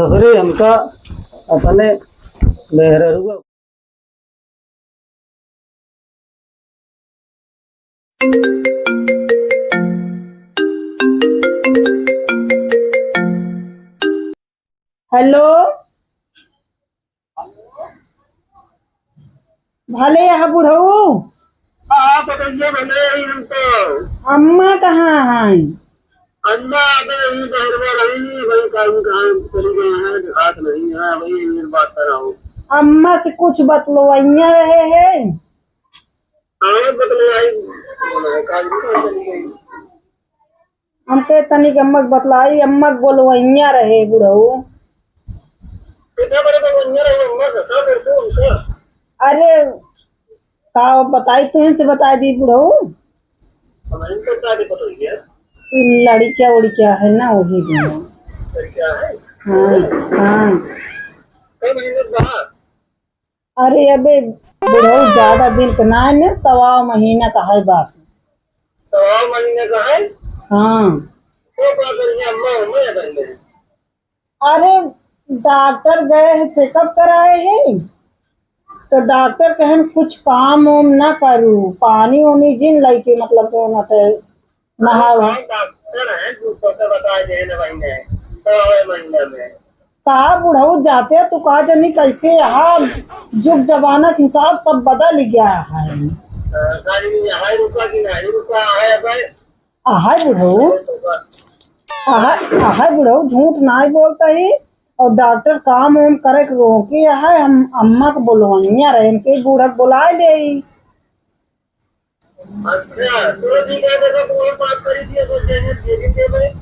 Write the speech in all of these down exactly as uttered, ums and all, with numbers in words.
ससुरी हमका अपने मेहररुआ। हेलो, भले यहाँ बुढ़ऊ। हाँ, पतैया भले ही हम तो। अम्मा कहाँ हैं? अम्मा अबे ही बहरवा रही, वही काम कहाँ चली गई है, दिखात नहीं है, वही एक बात कराओ। अम्मा से कुछ बतलवैया रहे हैं? हाँ, बतलवाई, बोला है, काल भी कहाँ चली गई? हमके तनिक अम्मा के बतलाई, अम्मा के बोलवैया रहे बुढ़ऊ। कितना बड़े बोलवैया रहे अम्मा का, का करते हो उनका? अरे, का बताई, तुहीं से बताई दी बुढ़ऊ। हम इनका का दिक्कत हो गया? लड़किया उड़किया है ना, वही दिन। लड़किया है? हाँ, हाँ। कई महीने बाद? अरे अबे बुढ़ऊ, ज्यादा दिन का ना है, सवा महीना का है बस। सवा महीने का है? हाँ। तो का करिए अम्मा, अम्मा या बहन? अरे डॉक्टर गए हैं, चेकअप कराए हैं, तो डॉक्टर कहन कुछ काम वाम ना करू, पानी वानी जिन लइके, मतलब जो ना ते नहावा। हाँ, डॉक्टर हैं, दूसरों से बता दे ना महीने, दवा महीने में। का बुढ़ऊ जाते, तू का जानी कैसे यहाँ जुग जमाना के हिसाब सब बदल गया है। हाँ, गाड़ी में यहाँ रुका कि नहीं रुका है भाई? अहै बुढ़ऊ, अहै, अहै बुढ़ऊ, झूठ नाहीं बोलत ही। और डॉक्टर काम वाम करे के रोके अहै, हम अम्मा के बोलवैया रहे, इनके बूढ़ा के बोलाए ले। अच्छा, तो ठीक है, देखो, तो और बात करी थी, अगर जैसे दे देते भाई।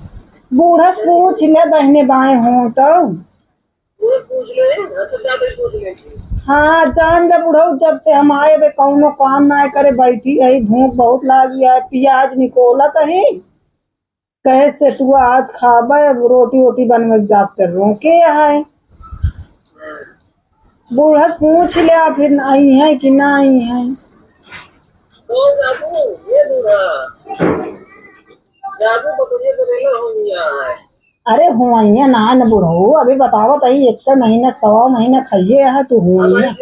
बूढ़ा से पूछ ले, दहिने बाएं हो तो। वो पूछ ले, हाँ, तो ज्यादा ही पूछ ले। हाँ, जान जा बुढ़ऊ, जब से हम आए बे कौनो काम ना करे, बैठी है, भूख बहुत लागी है, प्याज निकोलत ही, कहे से तू आज खाबे, अब रोटी वोटी बनवे के जात कर रोके है। बूढ़ा पूछ ले, फिर आई है कि ना आई है। तो जाबू, ये बूढ़ा, जाबू बकरिया तो रेला हो गया है। अरे हुआइया ना न बुढ़ऊ, अभी बतावत ही, एक महीना, सवा महीना खाइए है तू हुआइया।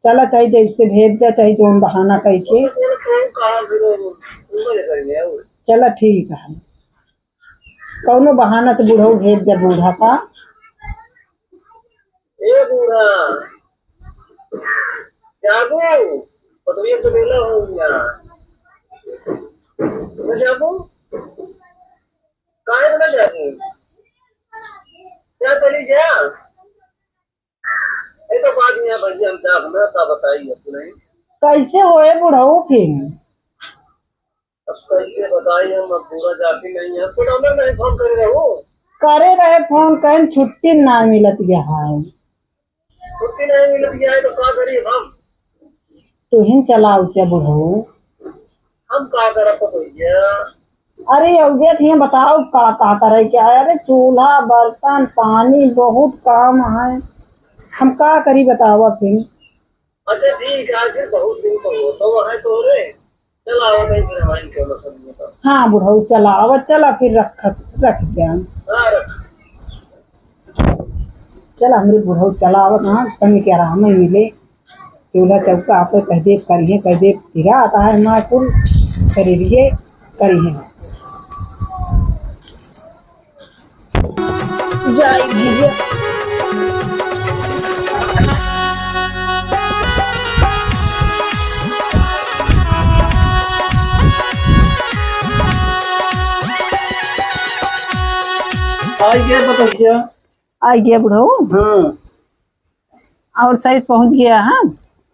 चला, चाहे जैसे भेज दे, चाहे जौन बहाना कइके। चला, ठीक है, कौनो बहाना से बुढ़ऊ भेज दे बूढ़ा का। ए बूढ़ा, जागो, पतोहिया तो बेला हो गया। तो जागो, काहे ना जागो? जा चली जा। ए तो बाद में भैया हम जाब ना, का बताई अब नहीं। कैसे होए बुढ़ऊ फिर? अब कैसे बताई हम, अब पूरा जाति नहीं है। तो नंबर नहीं फोन करे रहो। करे रहे फोन, कहीं छुट्टी ना मिलत यहाँ। छुट्टी नहीं मिलत यहाँ तो का करी हम? तुहिन चलाओ क्या बुढ़ऊ? हम का करब तो भैया? अरे अउगे थिया बताओ का, का करे क्या है? अरे चूल्हा, बर्तन, पानी, बहुत काम है। हम का करी बतावा फिर? अच्छा ठीक है, फिर बहुत दिन तो होता हुआ है तो रे। चला, आओ, नहीं, फिर हमारी क्या मतलब नहीं था। हाँ, बुढ़ऊ, चला, आवा, चला, फिर रख, रख दे हम। हाँ, रख। चला, हमरे बुढ़ऊ, चला, आवा, हाँ, तनी के आराम ही मिले। चूल्हा चौका आपे कह दे, करिए, कह दे, फिरा आता है, माँ कुल शरीर ये करिए। जाई भैया। आई गया पतोहिया। आई गया बुढ़ऊ। हाँ। और सही से पहुँच गया, हाँ?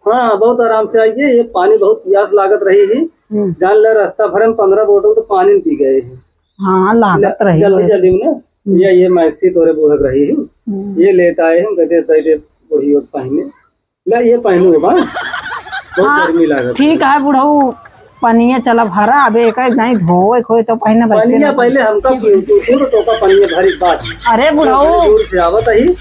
हाँ, बहुत आराम से आइए। ये पानी बहुत प्यास लागत रही है। हम्म। जान ले, रास्ता भर में पन्द्रह बोतल तो पानी पी गए हैं। हाँ, लागत ले, रही जल्दी, है। जल्दी में ना, हम्म। ये, ये मैक्सी तोरे बूढ़क रही है। हम्म। ये लेत आए हैं, कहते हैं, "सही दे, बूढ़ी और पहने।" ले, ये पहनू बा। बहुत हाँ, गर्मी लागत ठीक है। है बुढ़ऊ, पनिया चला भरा, अबे एक, एक नहीं धोए खोए तो पहने वैसे पनिया ना। पहले हमका पी, तू, तू तो तोका पनिया भरी बात। अरे बुढ़ऊ। दूर से आवत ही,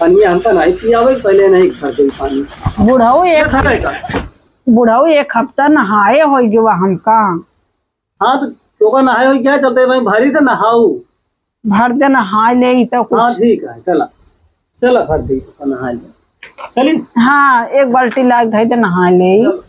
पनिया हमका नहीं पियावे, पहले नहीं घर के पानी। बुढ़ऊ एक खा लेगा। बुढ़ऊ एक हफ्ता नहाए होइ गवा हमका। हाँ, तो ओका नहाए होइ गया, चलते भाई भरी त नहाऊ। भर दे, नहाए ले, ई तो कुछ। हाँ, ठीक है, चला, चला, भर दे, ओका नहाए ले। चली। हाँ, एक बाल्टी लाग धई दे, नहाए ले। चल।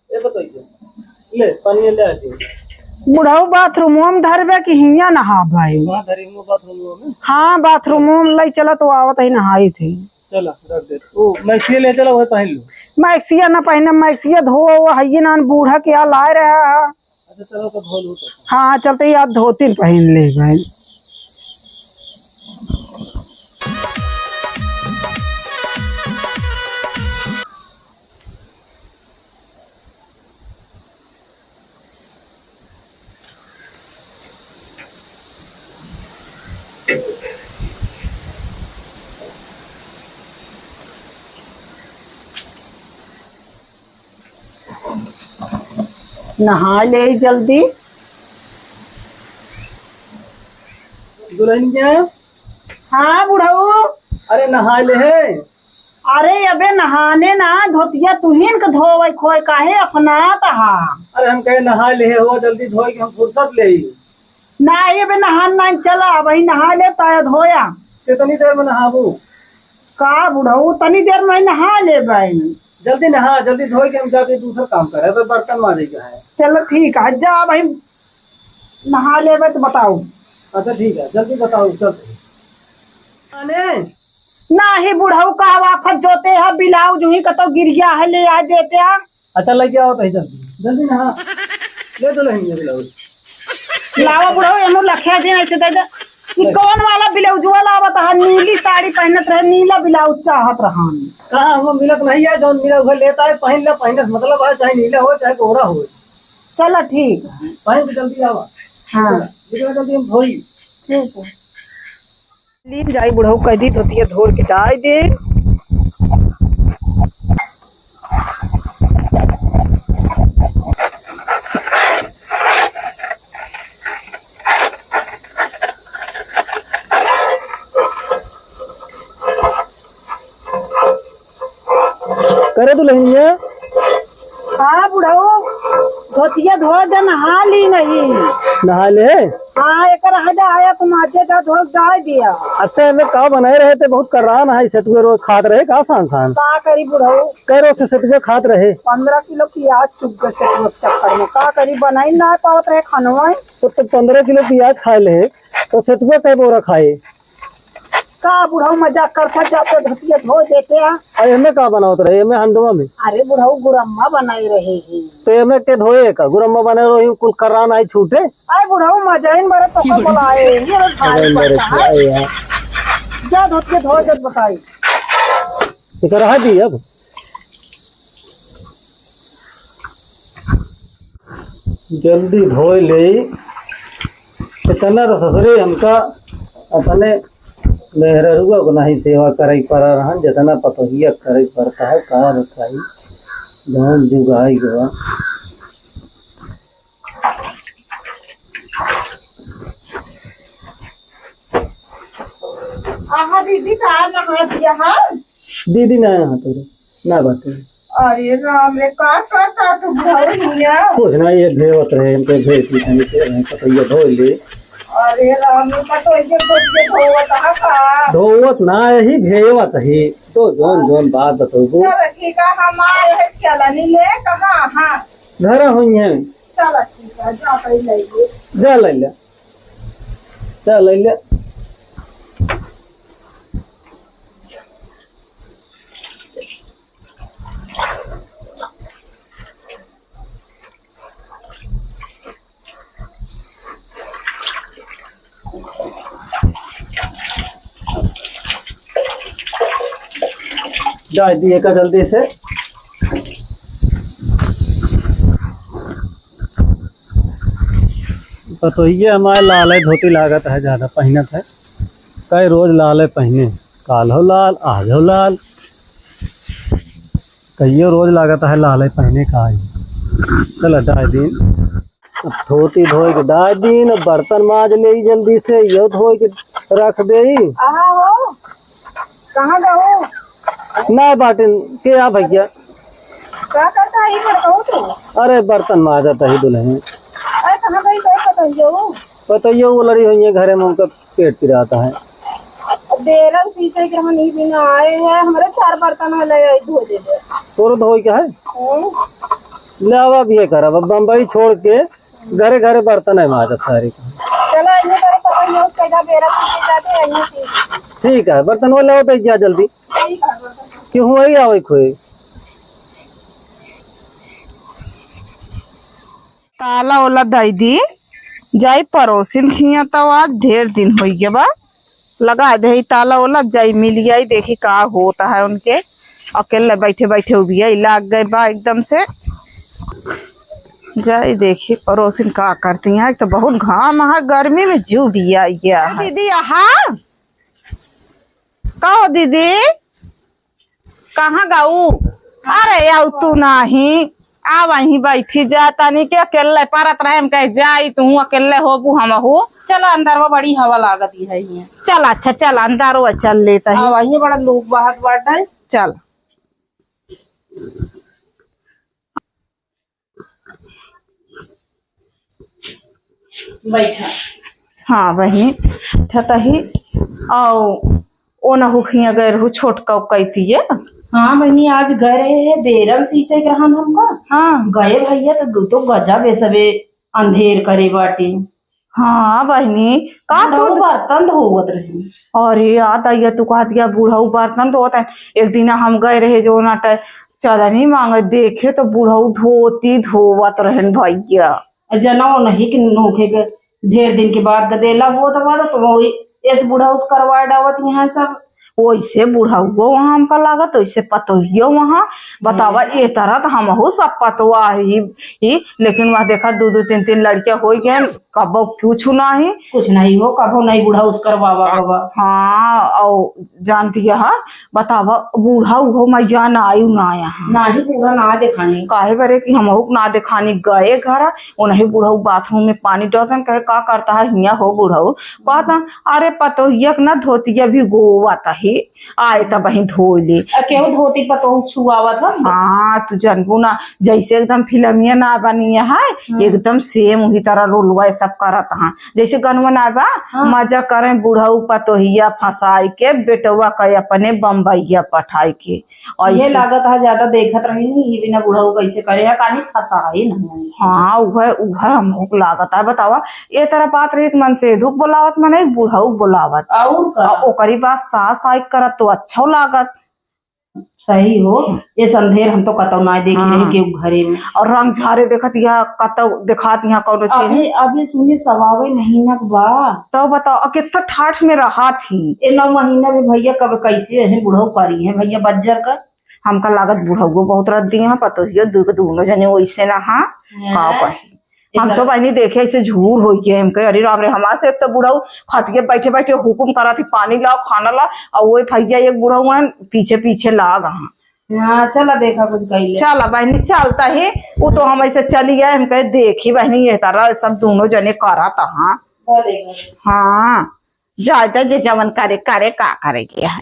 ए, बताइए। ले, पानी ले आके। बुढ़ऊ बाथरूमवा में धरबे कि हियाँ नहाबे? कहाँ धरी हूँ बाथरूमवा में? हाँ, बाथरूमवा में लई चला तो आवत ही नहाई थी। चला, रख दे। ओ, मैक्सिया ले चला, वही पहन लो। मैक्सिया ना पहने, मैक्सिया धो, वो हइये ना, बूढ़ा के यहाँ लाए रहा है। अच्छा, चलो तो धो लो तो। हाँ, चलते ही आप धोती पहन ले भाई। नहा ले जल्दी। दुल्हनिया। हाँ बुढ़ऊ। अरे नहा ले है। अरे अबे नहाने ना, धोतिया तुहिन के धोवे खोए काहे अपनात हा? अरे हम कहे नहा ले है, हुआ जल्दी धोए के हम फुर्सत ले ही। ना अबे नहान ना, चला अबही नहा ले ताया धोया। कितनी देर में नहाबू? का बुढ़ऊ, तनी देर में नहा ले भाई। जल्दी नहा, जल्दी धोए के हम जाके दूसर काम करे, तो बर्तन माजे के है। चलो ठीक है, जा भाई नहा लेबे तो बताओ। अच्छा ठीक है, जल्दी बताओ, चल। अने? नाही बुढ़ऊ का आफत जोते है, ब्लाउज उही कतो गिर गया है, ले आ देते हैं। अच्छा, लेके आओ तो जल्दी, जल्दी नहा। ले तो लेंगे ब्लाउज। लावा बुढ़ऊ, एमो लखे दिन ऐसे दे दे। ई कौन वाला ब्लाउज वाला आवत है? नीली साड़ी पहनत रहे, नीला ब्लाउज चाहत रहन। कहाँ हमको मिलत नहीं है, जौन मिला उहे लेता है, पहन ले, पहने से मतलब है, चाहे नीला हो, चाहे गोरा हो। चला ठीक है। पहन के जल्दी आवा। हाँ। चला, निकला जल्दी हम धोई। ठीक है। लीन जाई बुढ़ऊ, कह दी धोतिया धोर के डाई दे। करे दुल्हनिया। हाँ बुढ़ऊ, धोतिया धो दे, नहा ली नहीं। नहा ले? हाँ, एक रह जा आया, तुम आजे जा धो डाल दिया। अच्छा, एमे का बनाए रहे थे, बहुत करान है, सेतुए रोज खात रहे का सान सान? का करी बुढ़ऊ? कै रोज से सेतुए खात रहे? पन्द्रह किलो प्याज चुग गए सेतुए के चक्कर में, का करी, बनाई ना पावत रहे खानवा। तो, तो पन्द्रह किलो प्याज खाए ले, तो सेतुआ कै बोरा खाए? का बुढ़ऊ मजाक करत है, जाते धोतिया धो देते हैं। अरे एमे का बनावत रहे, एमे हंडवा में? अरे बुढ़ऊ गुरम्मा बनाई रहे ही। तो एमे के धोए का? गुरम्मा बनाए रही, कुल करान आई छूटे। अरे बुढ़ऊ मजाइन बरे तो का बोलाए, ये बस भारी अरे मेरे पड़ता है। क्या यार। जा धोतिया धो दे बताई। ये तो रहा दी अब। जल्दी धोए ले। इतना तो ससुरे हमका अपने मेहररुआ को नहीं सेवा करे पड़ा रहन, जितना पतोहिया करे पड़ता है, का बताई, जौन जुगाई गवा। आहा दीदी, का लगा दिया है? दीदी ना यहाँ तोरे, ना बाटे। अरे राम रे, का करता तू बुढ़ऊ हिया? कुछ ना, ये भेवत रहे, हमको भेज दी, तनी से रहे, पतोहिया धो ले। अरे राम रे, पतोहिया धो के धोवत है का? धोवत ना, यही भेवत है। तो जौन, जौन बात बतौबू। चलो ठीक है, हम आ रहे, चलनी ले, कहाँ, हाँ। घर हुई हैं। चलो ठीक है, जा भाई ले ले। जा ले ले। चल, ले ले। डाल दिए का जल्दी से। पतोहिया हमार लाले धोती लागत है, ज्यादा पहिनत है। कई रोज लाले पहिने, काल्हो लाल, आजो लाल। कइयो रोज लागत है लाले पहिने का आई। चल, डाय दीन। अब धोती धोए के डाय दीन, अब बर्तन माज लेई जल्दी से, यो धोए के रख देई। आहा हो, कहाँ जाओ? ना बाटिन, के आ भइया? का करत है ई बड़कऊ तू? अरे, बर्तन माजत ही दुलहिन। अरे, कहाँ गई तो पतोहियो? पतोहियो वो लड़ी हुई है घरे में, उनका पेट पिरात है। अब बेरन पीछे के हम ई बिना आए हैं, हमरे चार बर्तन में ले आई धो दे दे। तोरो धोई के है? हम्म। ले आवा, अब ये करब, अब बम्बई छोड़ के घरे घरे बर्तन है माजत सारी। चलो, इन्हें करे पतोहियो, कैदा बेरन पीछे जाते हैं, इन्हें पी। ठीक है, बर्तन वो ले आओ तो जा जल्दी। ठीक है, बर्तन। क्यों हुआ ही आवे खोए? ताला ओला दई दी, जाई पड़ोसिन खिया, तो आज ढेर दिन होई गए बा, लगा दे ई ताला ओला, जाई मिल आई, देखी का होता है उनके। अकेले बैठे बैठे उबिया लाग गए बा एकदम से। जाई देखी पड़ोसिन का करती हैं, एक तो बहुत घाम है, गर्मी में जू बिया गया है। दीदी, आहा, का हो दीदी? कहाँ गऊ? अरे, आऊ तू नाही, आ वहीं बैठी जा, तनी के अकेले परत रहे, हम कहे जाई, तू अकेले होबू, हम हो। चला अंदर, वो बड़ी हवा लागत है ये। चल, अच्छा, चल अंदर, वो चल लेता है। आ वहीं बड़ा लोग बाहर बैठा है। चल। बैठा। हाँ बहिनी, ठतही। आओ, ओ न हुखिया गए रहू छोटका कैतिए। हाँ बहिनी, आज गए रहे हैं, बेरन सींचे के रहन हमका। हाँ। गए भैया तो दू तो गजब ए सबे अंधेर करे बाटे। हाँ बहिनी, का बुढ़ऊ तू बर्तन धोवत रही। अरे याद आइया, तू कहत गया बुढ़ऊ बर्तन धोवत है। एक दिन हम गए रहे जो ना टे-, चलनी मांगे, देखे तो बुढ़ऊ धोती धोवत रहन भैया। आ जना वो नहीं कि नोखे के ढेर दिन के बाद गदेला होत बा, तो वही एस बुढ़ऊ से करवा डावत यहाँ सब। वैसे बुढ़ऊ वहाँ हमका लागत, वैसे पतोहियो वहाँ। बतावा, हम्म। ए तरह तो हमहू सब पतवा ही, ही, लेकिन वह देखा दू दू तीन तीन लड़कियाँ हो गए, कबो कुछ नाही। कुछ नहीं हो, कबो नहीं बुढ़ऊ से करवावा बाबा। हाँ, और जानती है, बतावा, बूढ़ा उहो मैं जान आयु ना आया है। नाही, बूढ़ा ना देखानी। काहे बरे कि हमहू ना देखानी, गए घर, उन्हें बूढ़ऊ बाथरूम में पानी डालतन, कहे, "का करता है हियाँ हो बूढ़ऊ?" कहतन, "अरे, पतोहिया के ना धोतिया भिगोवत ही, आए तब वहीं धो ले।" आ, केहू धोती पतोहू छुआवत है? हाँ, तू जानबू ना, जैसे एकदम फिल्मिया ना बनी है, हम्म। एकदम सेम वही तरह रोलवा सब करत हैं। जैसे गनवा ना बा, हाँ। मजा करें बुढ़ऊ पतोहिया फंसाई के, बेटवा के अपने बम्बईया पठाई के। ये ऐसे लागत है ज्यादा देखत रही नहीं, ये बिना बुढ़ऊ कैसे करे है, कानी फंसाई नहीं। हाँ, उहे, उहे हमहू के लागत है। बतावा, ये तरह बात रही तो मन से ढुक बुलावत, मन एक बुढ़ऊ बुलावत। और का? आ ओकरी बाद सास आई करत तो अच्छा लागत। सही हो, ये संधेर हम तो कतौ ना देखी रही हाँ। केहू घरे में। और रंग झारे देखत यहाँ कतौ देखात यहाँ कौनो चीज। अभी, अभी सुने सवावे महीना के बा। तो बताओ, अब कितना ठाठ में रहा थी। ए नौ महीना में भैया कब कैसे है बुढ़ऊ करी है भैया बज्जर का। हमका लागत बुढ़ऊ बहुत रद्दी है, पतोहियो दू, दोनों जने वैसे ना हाँ, हैं? का कही। हम तो इतना बहिनी देखे ऐसे झूर हो गए, हम कहे, "अरे राम रे, हमारे से एक तो बुढ़ऊ खटिया बैठे बैठे हुकुम करा थी, पानी लाओ, खाना लाओ," और वो भैया एक बुढ़ऊ हैं, पीछे पीछे लाग हैं। हाँ, चला देखा कुछ कैले। चला बहिनी, चलता ही, वो तो हम ऐसे चली गए, हम कहे, "देखी बहिनी, ये तरह सब दोनों जने करा था।" हाँ। बोले, बोले। हाँ, जा, जा, जे जवन करे, करे, का करे के है।